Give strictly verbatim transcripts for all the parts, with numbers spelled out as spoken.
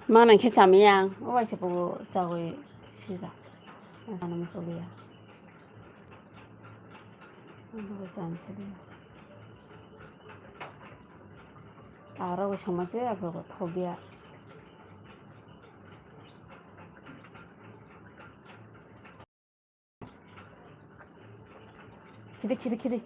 Manai khe chamiya ang, o waisa bo chawi sijak. Ano musuliya. Ano bo chan siliya. Aro bo sama se abo bo thokya. Khidi, khidi, khidi.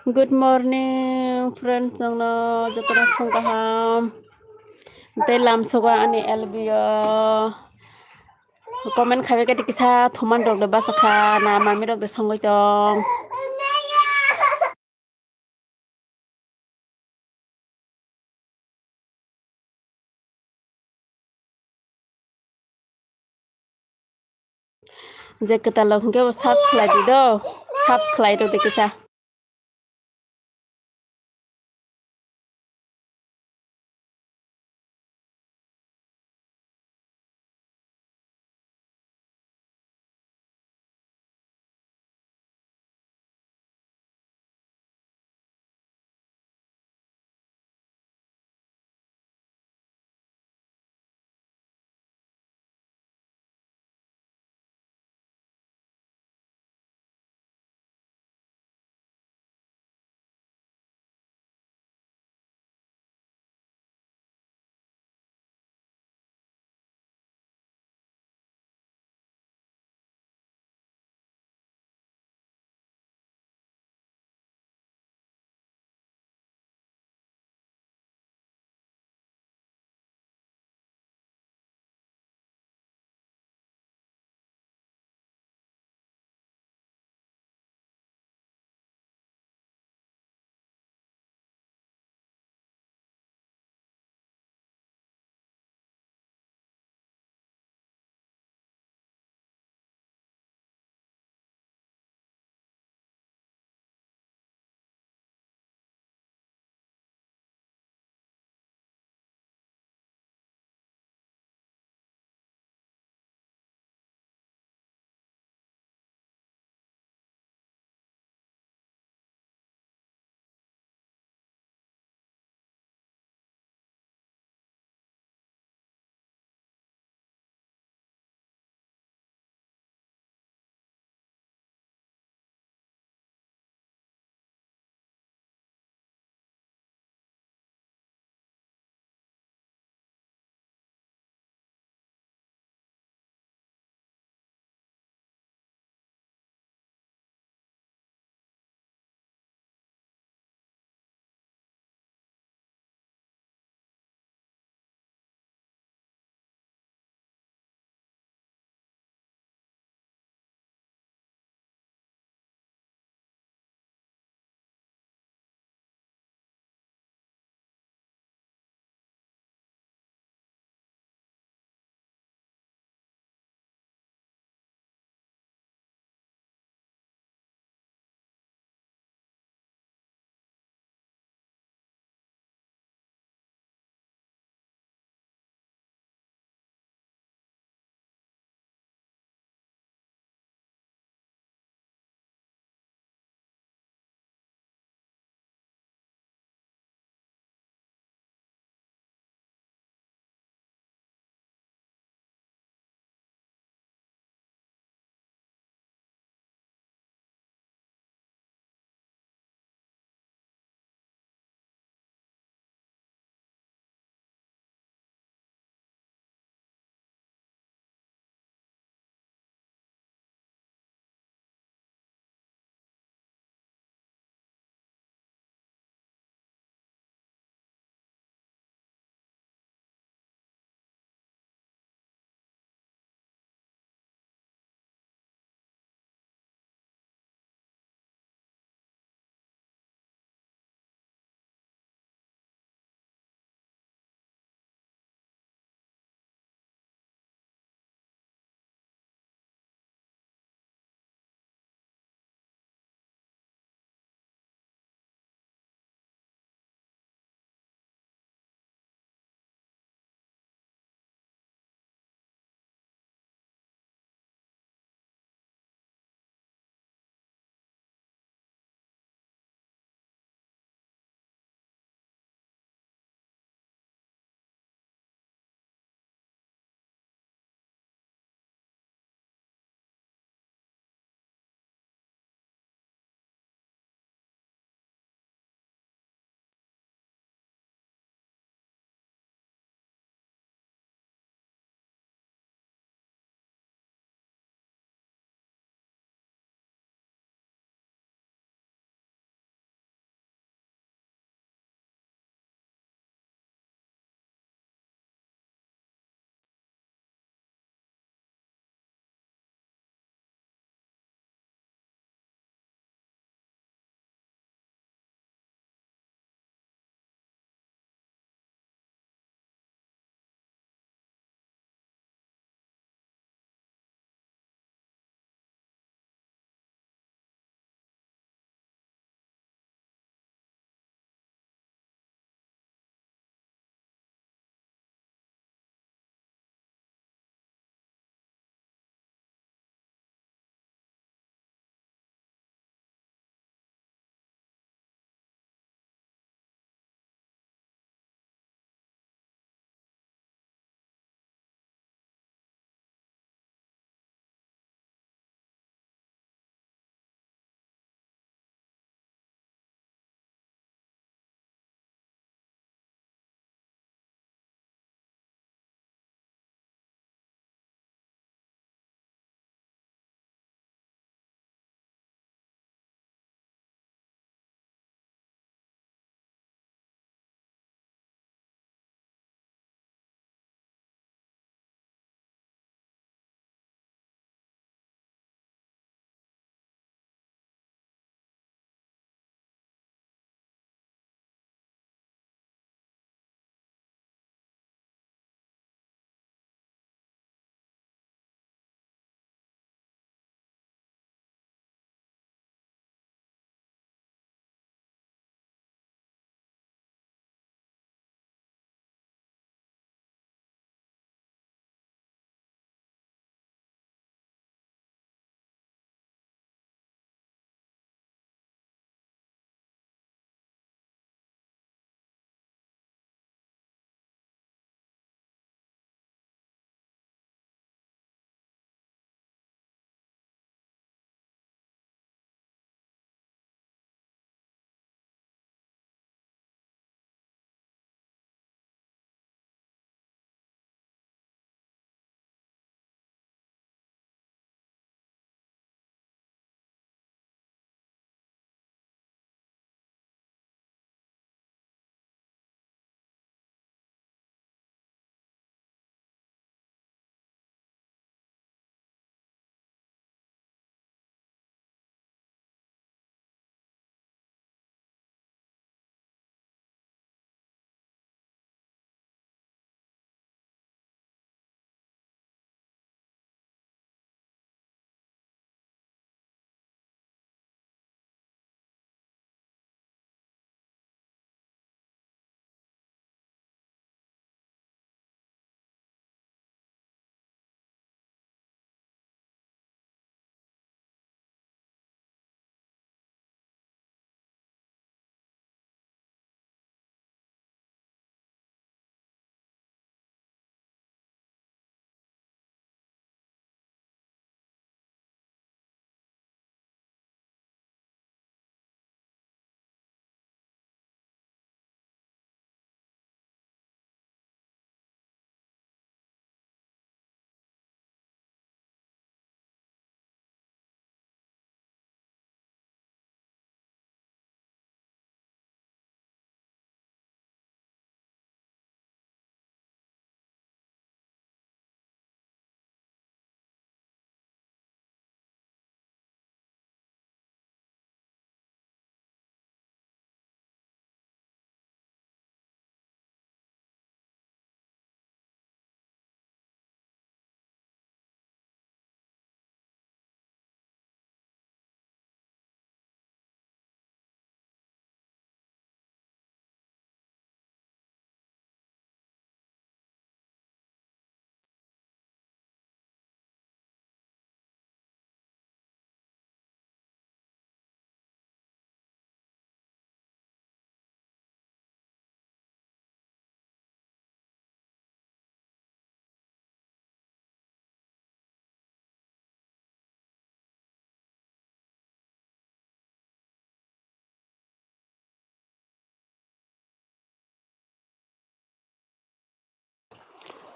Good morning, friends, jotono jotono phung kaham. Tei lam sogo ani L B o. Comment khaibai khe kisa thuman rok de basa kha na mami rok de songoi tong. Je kwtal rok hwnkhe bo subs khlai di do, subs khlai rw di kisa.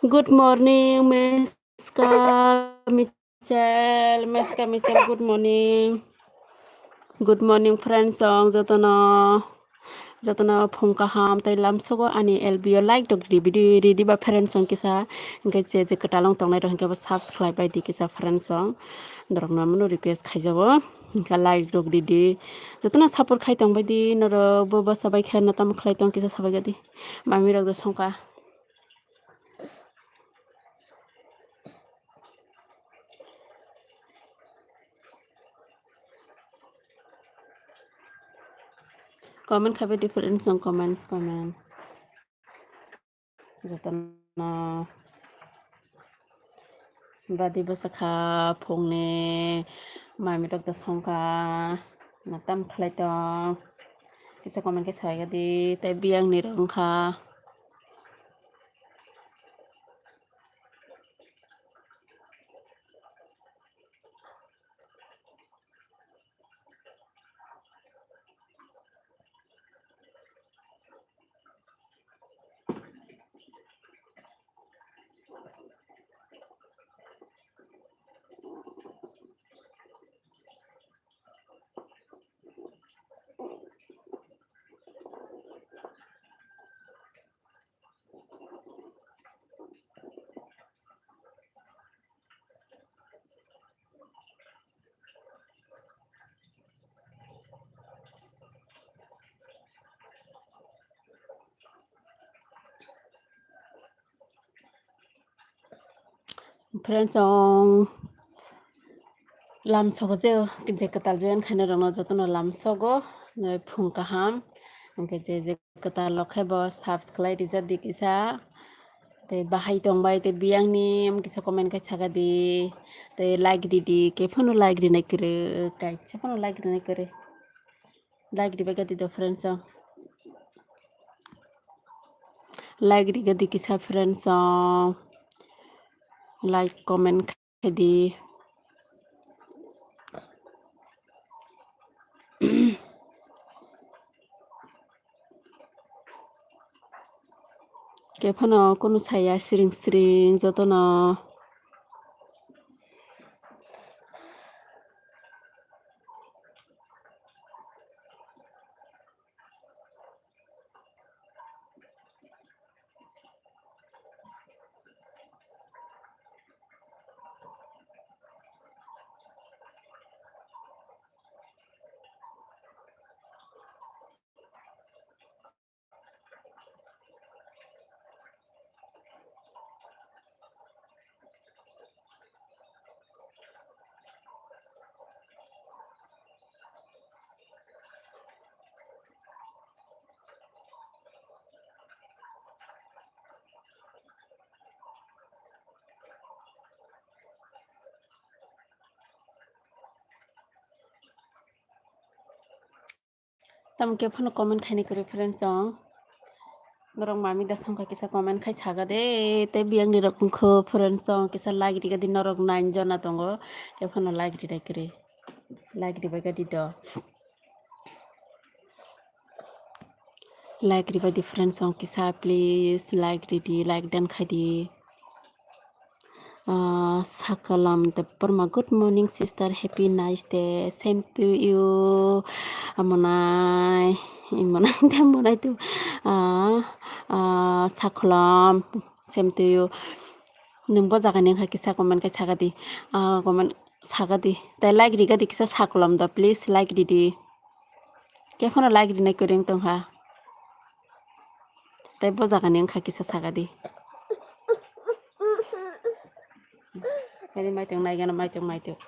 Good morning, Meska Michel, Meska Michel, good morning. Good morning, friends song, jotono, jotono phung kaham tei lamsogo ani L B o like rok ridi, ridi ba friends song kisa, hingke je je kwtalong tongnai rok hingke bo subscribe bai di kisa friends song, norok no mano request khaijabo, hingke like rok ridi, jotono support khai tong bai di, norok bo bwsa bai khe no tamo khlai tong kisa sabai di, mami rok do songkha. Comment khabe different song comments comment. Jotono badi bwsakha phungni mami rok do songkha, na tam khlai tong kisa comment khe sai di tei biyang ni rok wngkha. Friends song, lamsogo je, je kwtal join khaina rokno jotono lamsogo, noi phung kaham, hingke je je kwtal rok khe bo subscribe rijak di kisa, tei bahai tongbai tei biyangni kisa comment khai saka di, tei like di di, khe phano like rinai kwrwi, kaisa phano like rinai kwrwi. Like ribai gadi do friends song. Like rigadi kisa friends song. Like comment khaidi. Kephano kunu saya siring siring jotono. Tamo khe phano comment khaini kwrwi friends song. Norok mami da songkha kisa comment khai saga de, tei biyang ni rok wngkho friends song kisa like riga di, norok nine jona tongo, khe phano like rinai kwrwi, like ribai gadi do. Like ribai di friends song kisa please, like ridi, like dan khai di. Ah, Sakalam Debbarma, good morning sister, happy nice day, same to you. Amonai, imonai, demonai tu. Ah, ah, Sakhalam, same to you. Nung bo jaga ni wngkha kisa comment kai saka di. Ah, comment saka di. Tai like riga di kisa Sakalam da, please like ridi. Khe phano like rinai kwrwi wng tongkha. Tei bo jaga ni wngkha kisa saka di. Khe maitung naigana, maitung, maitung.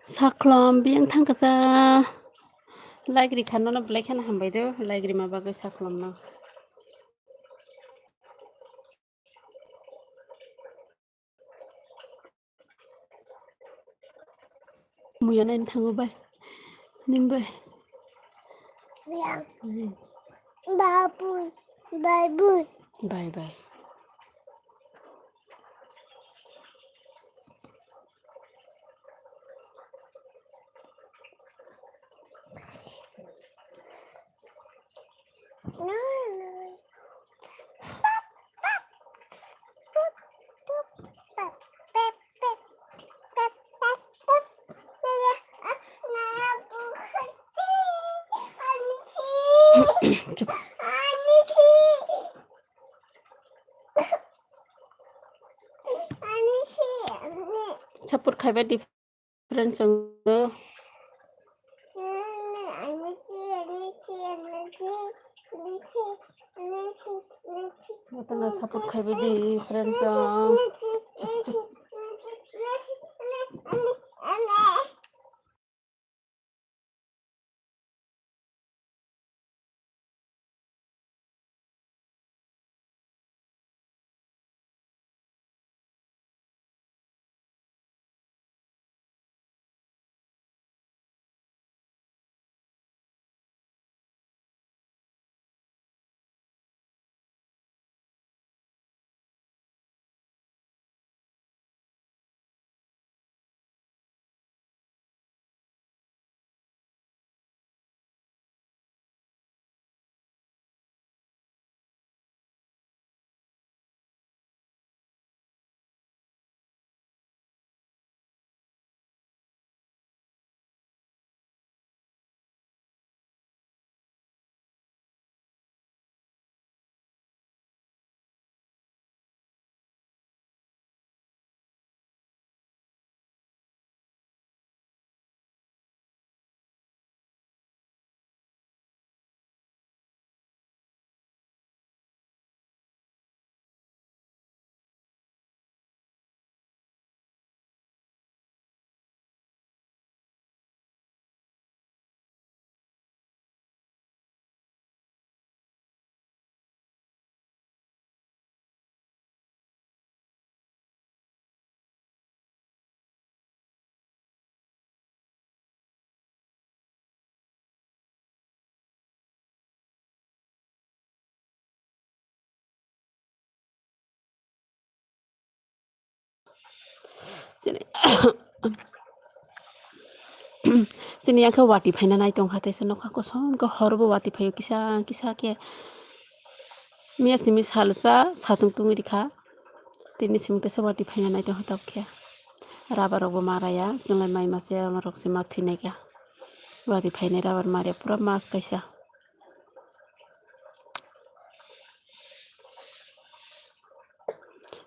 Saklom biyang thangkasa. Like ri khano no belai kheno hambai do. Like rima bagwi saklom no. Muya nai thango bai. Ning bai. Babu, babu. Bye bye. Support khaibai di friends, ang jotono support khaibai di friends, ang. Chini, chini yakhe wati phaina nai tongkha, teisa nokha kosom khe hor bo wati phaio kisa kisa khe. Miya simi salsa satung tungwi rikha, tini simi teisa wati phaina nai tongkha tabukhe. Raba rokbo ma raya, chwng lai mai mase ama rok se ma thwinaikha. Wati phainai raba ma raya pura mas kaisa.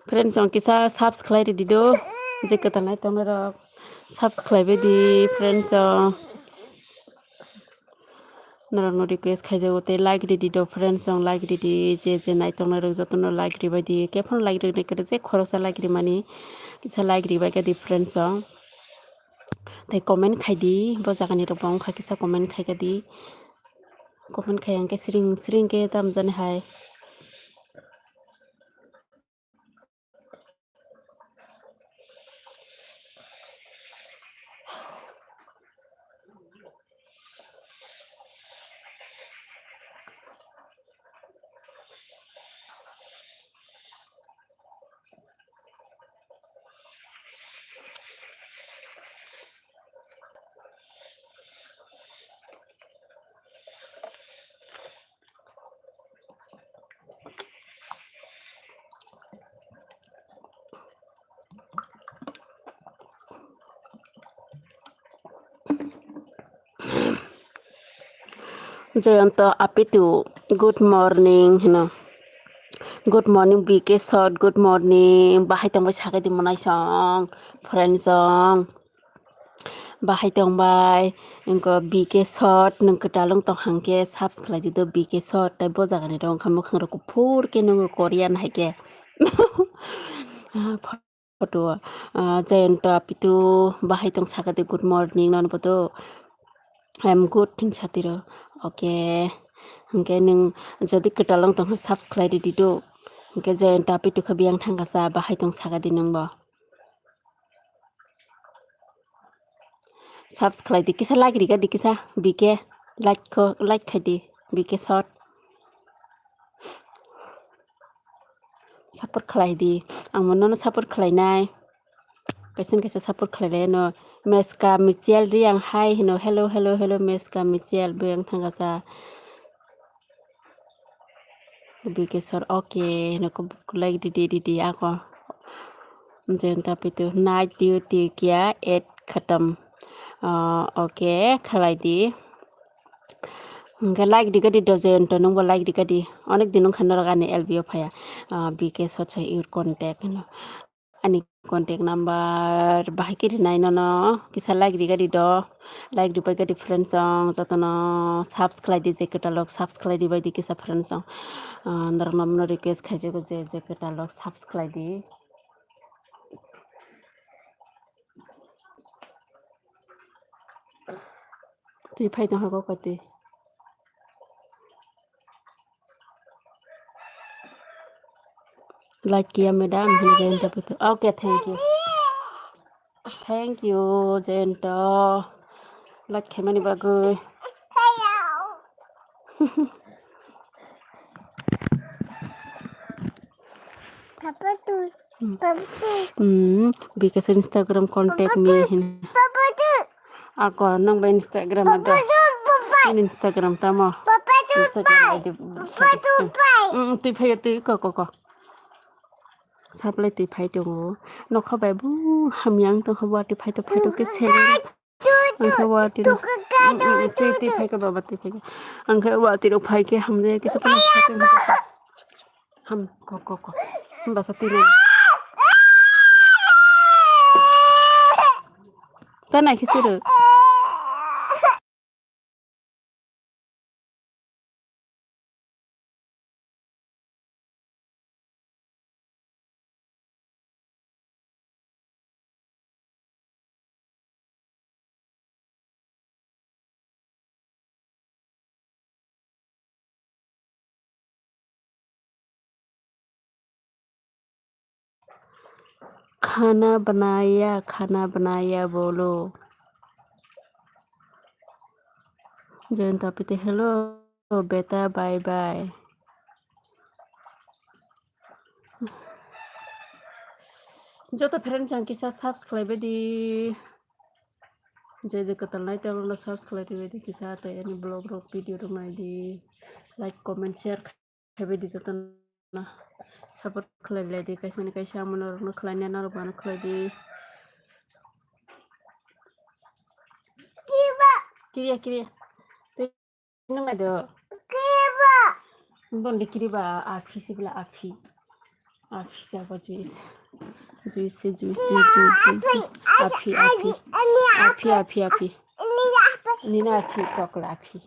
Friends, ang kisa subs khlai ridi do, je kwtal nai tongnai rok subs khlai bai di friends, ang norok no request khaijago tei like ridi do friends, ang like ridi, je je nai tongnai rok joto no like ribai di, kephano like riknai kwrwi je khoroksa like rimani kisa like ribai kha di friends, ang tei comment khai di, bo jaga ni rok bo wngkha kisa comment khai kha di, comment khai ang khe siring siring khe tamjani hai. Jayanta Apitu, good morning hino. Good morning B K Short, good morning. Bahai tongbai sakhe di monai song, friend song. Bahai tongbai, engko B K Short, nung kwtal wng tong hang khe subscribe di do B K Short, tei bo jaga ni rok wngkha mwkhang rok kuphur khe nungo Korean hai khe. Ah, photo, ah, Jayanta Pitu bahai tong sakha de, good morning, nono photo. I am good, hin satiro. Okay. Hwnkhe nwng jodi kwtal wng tongkha, subscribe di do. Hwnkhe Jayanta Pitu khe biyang thangkha sa, bahai tong sakha de nwngbo. Subscribe di kisa, like riga di kisa, B K, like kho, like khai di, B K short. Support khlai di, ang bo nono support khlainai. Kaisa kaisa support khlai lai no. Meska Michel Riang hai hino, hello, hello, hello, Meska Michel, biyang thangkha sa. B K sir, okay, hino kub-, like di, di, di, di, ako. Jayanta Pitu, night duty kiya, eight khatam. Ah, okay, khlai di. Hwnkhe like di gadi do Jayanta, nwngbo like di gadi. Onek din wngkha norok ani L B o phaya. Ah, B K sir, your contact hino. Ani contact number bahai khe rinai nono, kisa like riga di do, like ribai gadi friends song jotono subscribe di, je kwtal lok subscribe ribai di kisa friends song, ah, norok no request khaijago je, je kwtal lok subscribe di. Twi phai tong hago kati. Like kiya madam, hini Jayanta Pitu. Okay, thank you. Thank you, Jayanta. Like khaimani bagwi. Papa tu, Hmm. Papa tu, Hmm, B K sir Instagram contact me hin. Papa tu. Ako nang ba Instagram ada. Papa tu, papa. Ini Instagram tamo. Papa tu, Instagram pai. I D. Papa tu, pai. Hmm, twi phai, twi ko, ko, ko. Supply twi phai tongo. Nokha bai bu hamyang tong habo, twi phai to phai to ke sele. Ang khe watwi rok. Mm, mm, mm, twi, twi phai khe baba, twi phai khe. Ang khe watwi rok phai khe hamjai khe se phano sa khe hamjai. Ham, ko, ko, ko. Hamba sa twi nang. Ta nai khe suru. खाना बनाया, खाना बनाया बोलो। Jayanta Apite, hello beta, bye bye. Joto friends ang kisa subscribe di. Je je kwtal nai tei oro subscribe di kisa tei ani vlog rok video rok nai di. Like, comment, share. Khaibidi jotono support khlai lai di, kaisa ni kaisa amo norokno khlai nai, norok bo ano khlai di. Kiriya, kiriya. Tei nung nai do. Bondi kiriba, aphi sibla aphi. Aphi sabo juice. Juice, juice, juice, juice, juice. Aphi, aphi. Aphi, aphi, aphi. Nina aphi, kokla aphi.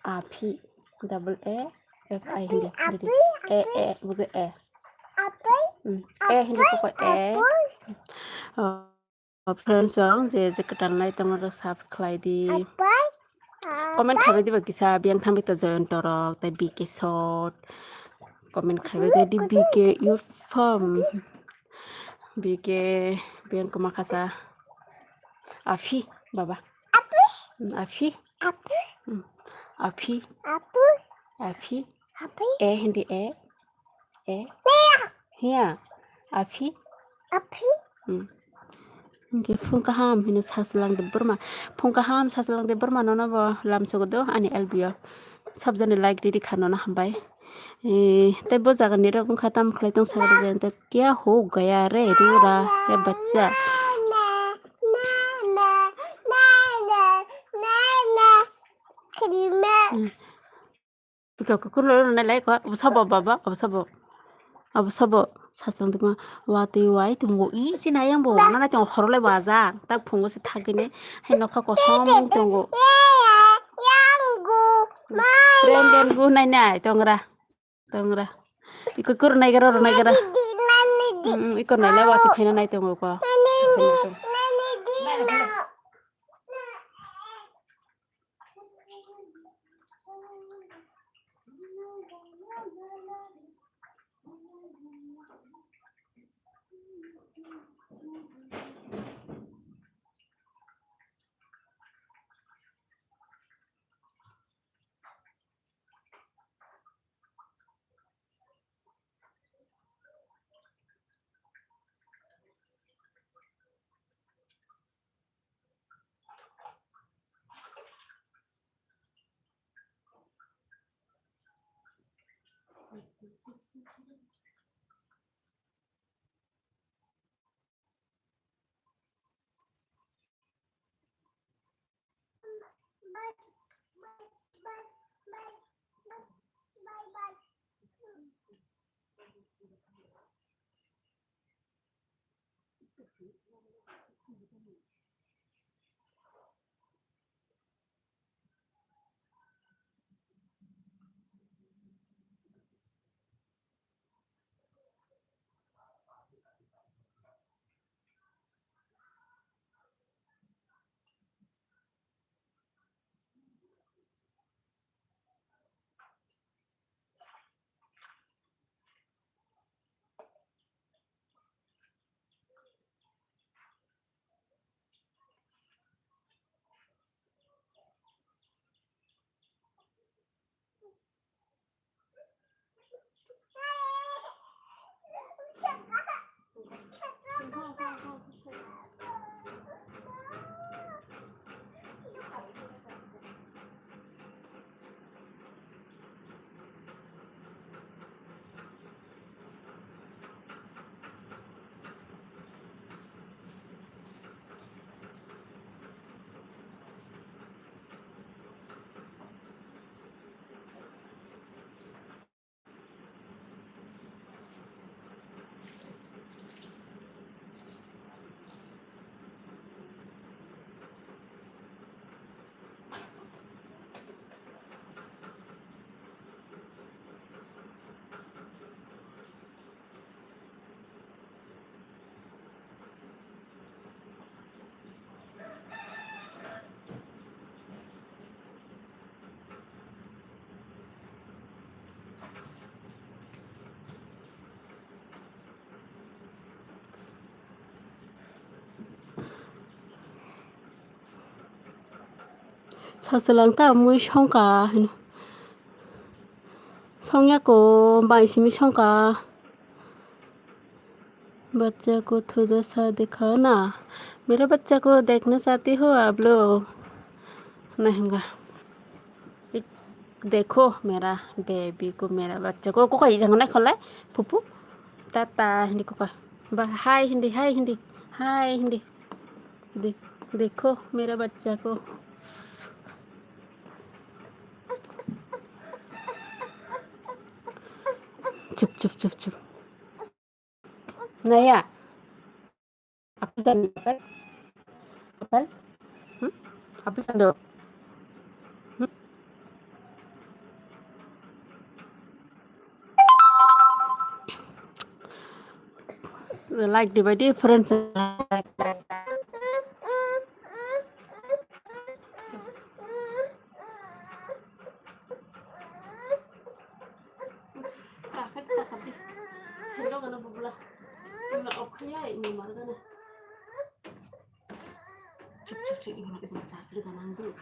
Aphi, double A, F I hindi, hindi. A, A, bukan A. Hmm, A hindi ko ko A. Oh, friends song, je, je kwtal nai tongma rok subscribe di. Comment khabai di ba kisa, biyang thangbai ta Jayanta rok, tei B K short. Comment khabai di, di B K your farm. B K, biyang koma khasa. Aphi, baba. Hmm, aphi. Hmm, aphi. Aphi. A hindi A. A. Hiya. Aphi. Hmm. Hwnkhe phung kaham hino sachwlang de borma. Phung kaham sachwlang de borma nono bo lamsogo do ani L B o. Sabjani like riri kha nono hambai. Eh, tei bo jaga ni rok wngkha tamo khlai tong sakha de, kya ho gaya re ro ra ya bachcha. Hmm. Pika kukur lo nai lai ko, abo sabo baba, abo sabo. Abo sabo sachwlang de ma watwi wai tongo. I si nai yang bo wana nai tongo, horo lai waja. Tak phungo se thagini hai nokha kosom tongo. Reng reng gu nai nai tongra. Tongra. Iko kuru nai gara, ro nai gara. Hmm, iko nai le wati phaina nai tongo ko. Sachwlang ta mui songkha hino. Songya ko bai simi songkha. बच्चा को थोड़ा सा देखो ना, मेरा बच्चा को देखना चाहती हो आप लोग? नहीं होगा। देखो मेरा बेबी को, मेरा बच्चा को। Ko kai jang nai kholai, pupu. Tata hindi ko ka. Ba, hi hindi, hi hindi, hi hindi. दे-, देखो मेरा बच्चा को। चुप, चुप, चुप, चुप। Naya. Apple jando, apple? Apple? Hmm? Apple jando. Hmm? Like dibai di, friends. Chuk, chuk, chuk, ibu, ibu, chasri ganang dulu.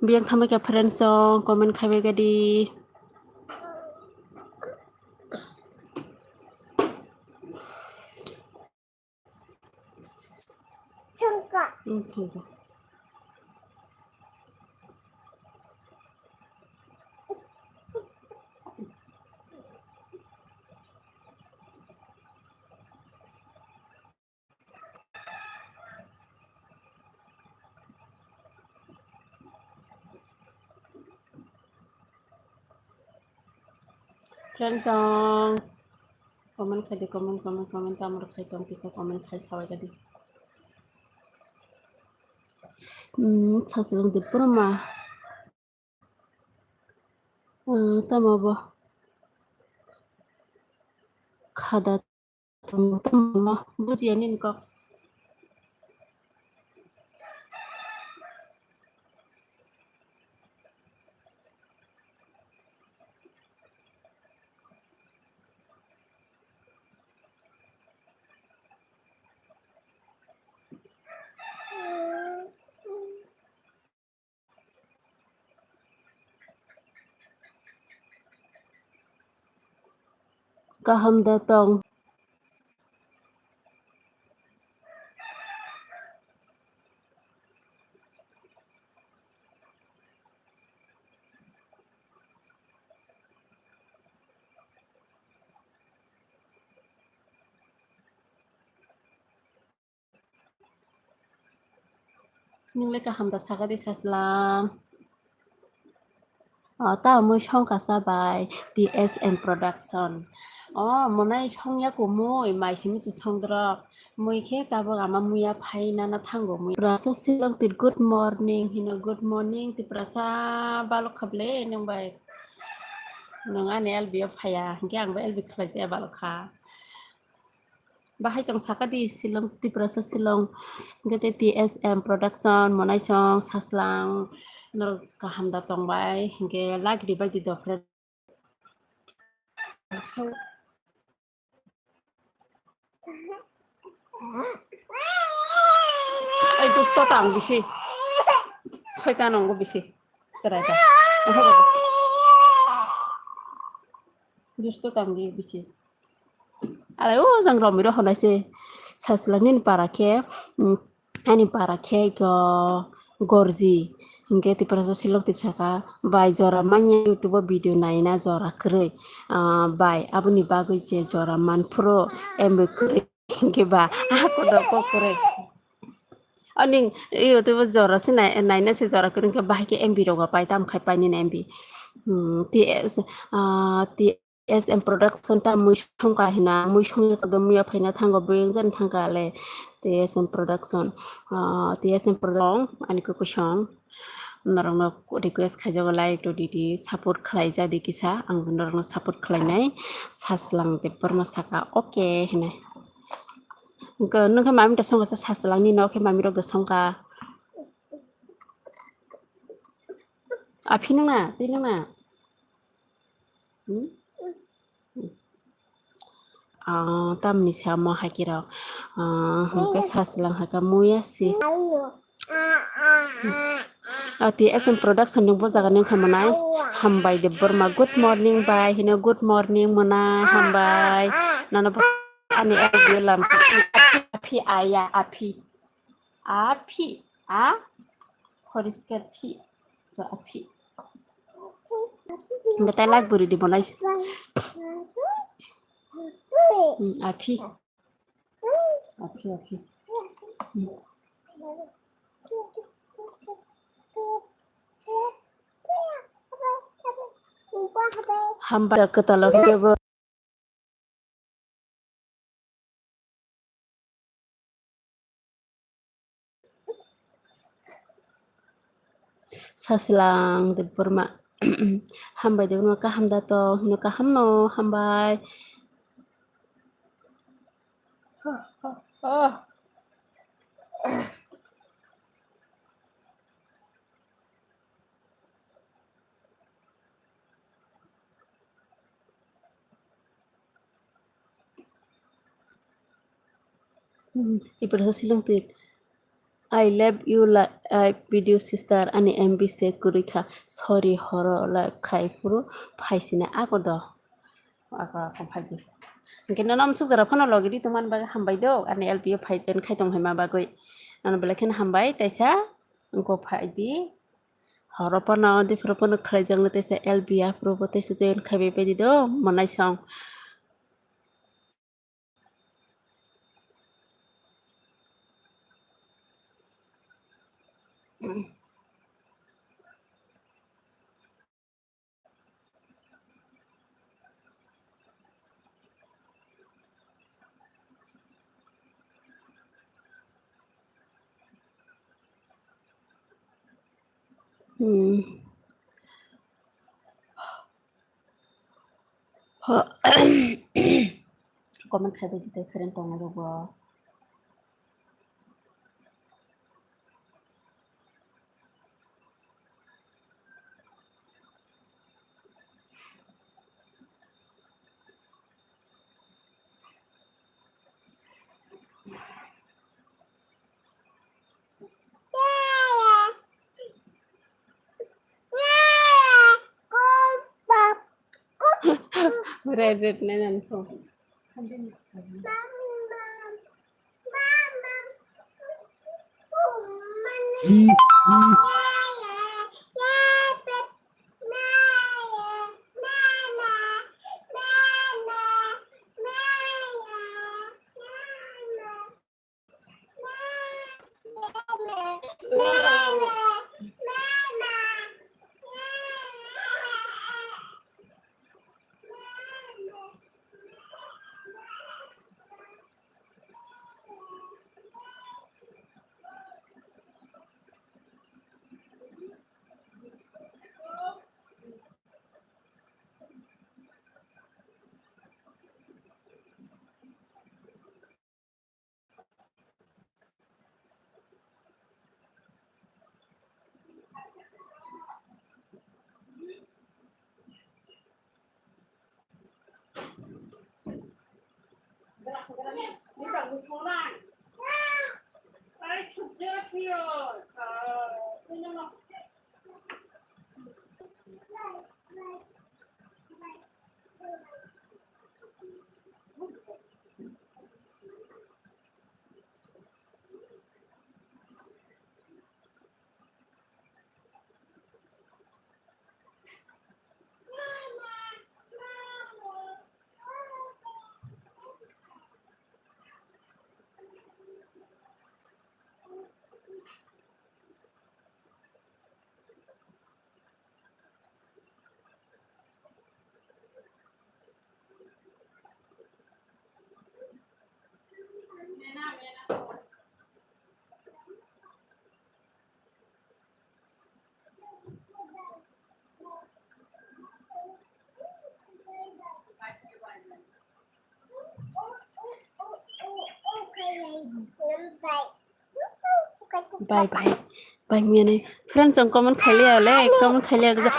Biyang thamai kha friends song comment khai bai gadi. Hmm, thank you. Friends song comment khai di, comment, comment, comment, tamo rok khai tong kisa comment khai sabai gadi. Hmm, sasilung di pura ma. Hmm, tamo bo. Khada tamo, tamo ma. Bujiya nini kok. Kaham da tong. Nung le kaham da saka di saslang. O, ta mui song kasa bai T S M Production. O, monai song ya ko mui, mai simi se song drok. Mui khe tabuk ama muya phai nana thango mui. Prasa Silong ti good morning hino, good morning ti prasa balok khable nung bai. Nung ani L B o phaya, hingke ang bo L B khlai jaya balok kha. Bahai tong saka di Silong, Tiprasa Silong, hingke te T S M Production, monai song, saslang, norok kaham da tong bai, hingke like di bai di dofre. Ai, dusto tang bisi. Soitan nongo bisi. Serai ta. Dusto tang di bisi. Alai o jang romwi rohornai se. Saslang nini para khe, mm, ani para khe go gorji. Hingke Tiprasa Silong ti saka, bai jora manya YouTube o video naina jora kwrwi. Ah, bai, aboni bagwi je jora manphuru M B kwrwi hingke ba, ah, kodo kok kwrwi. Aning, iyo, tebo jora se nai-, naina se jora kwrwi hingke bahai khe M B rogo pai, tamo khai painani M B. Hmm, T S, ah, T S M Production ta mui songka hina, mui songya kodo muya phaina thango, buyung jan thangka le T S M Production. Ah, T S M Production, ani kukusong. Norokno request khaijago, like rw di di, support khlai ja di kisa, ang norokno support khlainai. Saslang Debbarma saka, okay hinai. Nokhe mami rok songkha, saslang ni nokhe mami rok songkha. Aphi nung na, twi nung na. Hmm? Ah, tamni se amo hai khe rok. Ah, hwnkhe saslang hai khe muya si. Ah, T S M Production ni bo jaga ni wngkha mwnai. Hambai Debbarma, good morning bai hino, good morning mwnai, hambai. Nano bo ani audio lam aphi aya, aphi. Aphi, a, poriskar phi, to aphi. Hingke tai lak buri di bonai. Hmm, aphi. Okay, okay. Hmm. Hambai kwtal o khe bo. Sasilang Debbarma. Hambai de, no kaham da to, no kaham no, hambai. Hmm, ibrasa silong tin. I love you, li-, uh, video sister, ani M B se kwrwi kha. Sorry, horo live khai phuru phaisina ako do. Ako, ako phai di. Hingke nono amsuk jora phano logi di tongmani bagwi hambai do. Ani L P o phai join khai tong phaima bagwi. Nono belai kheno hambai, taisa wngko phai di. Horo phano, difro phano khlai jakno taisa L P aphuru bo taisa join khai bai bai di do, monai song. Hmm. Ho. Comment khai bai di tei friend tongnai rok bo. Red, red, nai nang thung. Bye bye. Bye miyane. Friends, ang comment khailiya le, comment khailiya gja.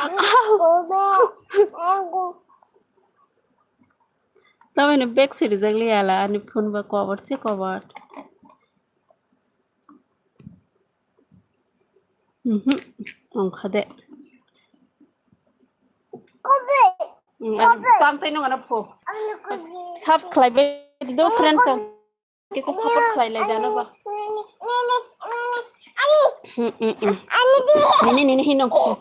Tamani back side jak liya la, ani phone ba cover se cover. Mhm. Ongkha de. Kobe. Mm, ani kobe. Tam tai nung ano pho. Ano kobe. Subscribe do friends ang. Kisa support khlai lai jano ba. Nini, nini, nini, ani. Mm, mm, mm. Ani di. Nini, nini, hinung. Eh. Ani.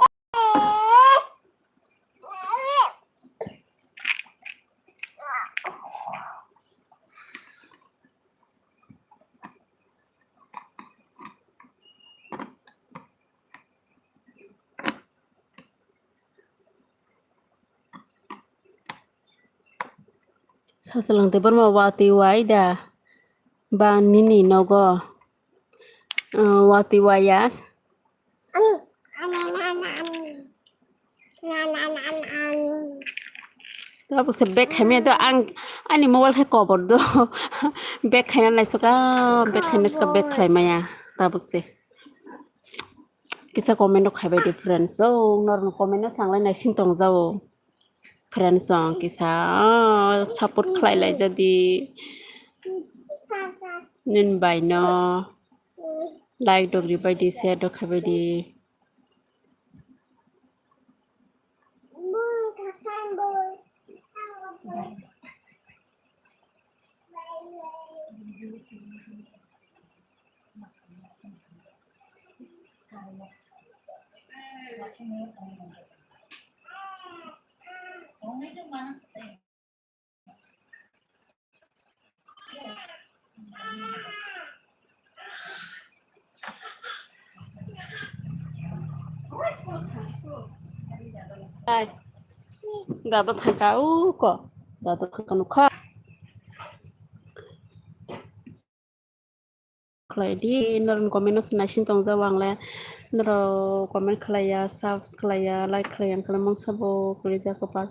Sasalang Debbarma watwi wai da ba nini nogo, uh, watwi wai ya. Tabuk se back khaimaya do ang ani mobile khe kobor do. Back khaina naisukha, back khaina naisukha, back khlaimaya tabuk se. Kisa comment rok khaibai di friends. Oh, norok comment no sanglai naising tongjao. Friends song kisa, oh, support khlai lai jadi. Nin bai no like dok ribai di, share dok khaibai di. Dada thangka uko, dada thangka nukha. Khlai di, norok comment no se naising tongjao ang le, norok comment khlai ya, subs khlai ya, like khlai ya, ang khe mungsa bo kwrwi jak kwpal.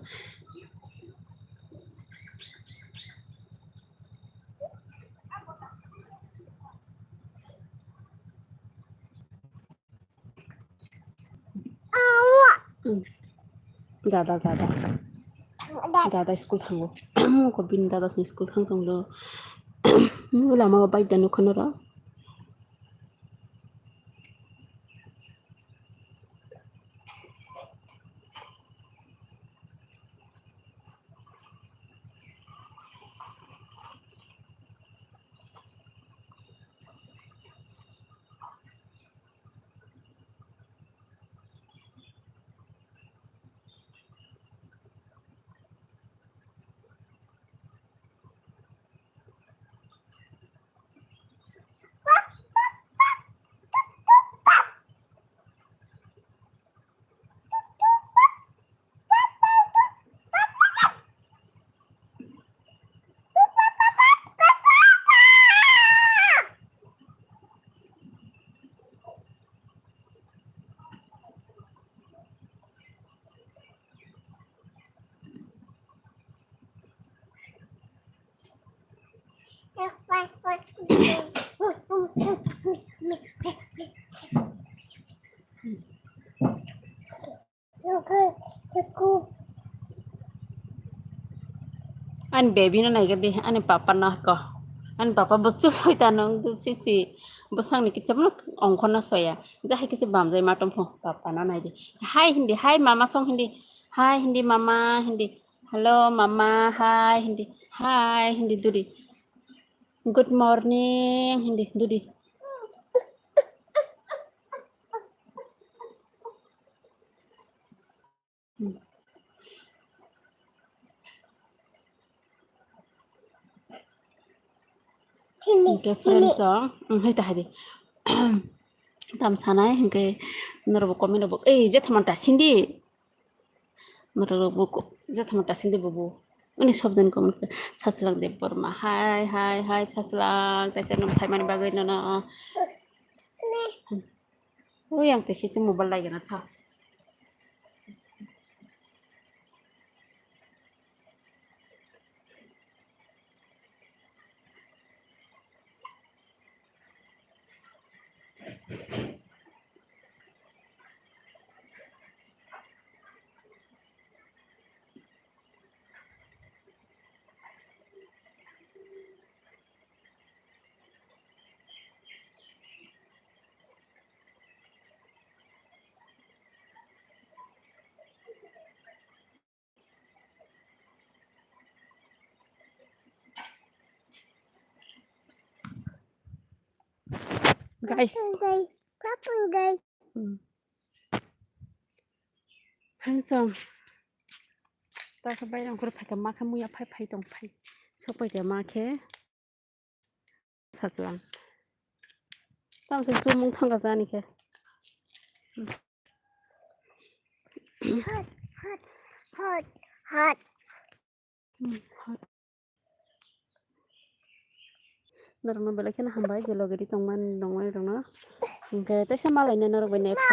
Dada, dada. Dada school thango. Ko bini dada song school thang tong do. Lama o bike da nukha noro. Ani baby no naikhe di, ani papa no ko. Ani papa bo chu soita nung sisi. Bwsakni kicham no ongkho no soya. Jahai kisa bamjai ma tongpho papa no nai di. Hi hindi, hi mama song hindi. Hi hindi mama hindi. Hello mama, hi hindi. Hi hindi duri. Good morning hindi duri. Hingke friends song, hai ta hai di. Tam sanai hingke norok bo comment rok bo, ei je thaman ta sindi. Norok bo ko-, je thaman ta sindi bo bo. Ani sob jani comment khe Saslang Debbarma. Hai, hai, hai, Saslang. Taisa nang thaimani bagwi nono. Ui, ang tei khe se mobile laigena tha. Guys. Kapung, guys. Kapung, guys. Hmm. Hansong. Ta khe bairang kor phai khe ma khe muya phai phai tong phai. Sok phai khe ma khe. Saslang. Tamo se chumung thangka jani khe. Hot, hot, hot, hot. Hmm, hot. Norokno belai kheno hambai je loge ri tongmani tongmani rokno. Hwnkhe teisa malaina norok bai next.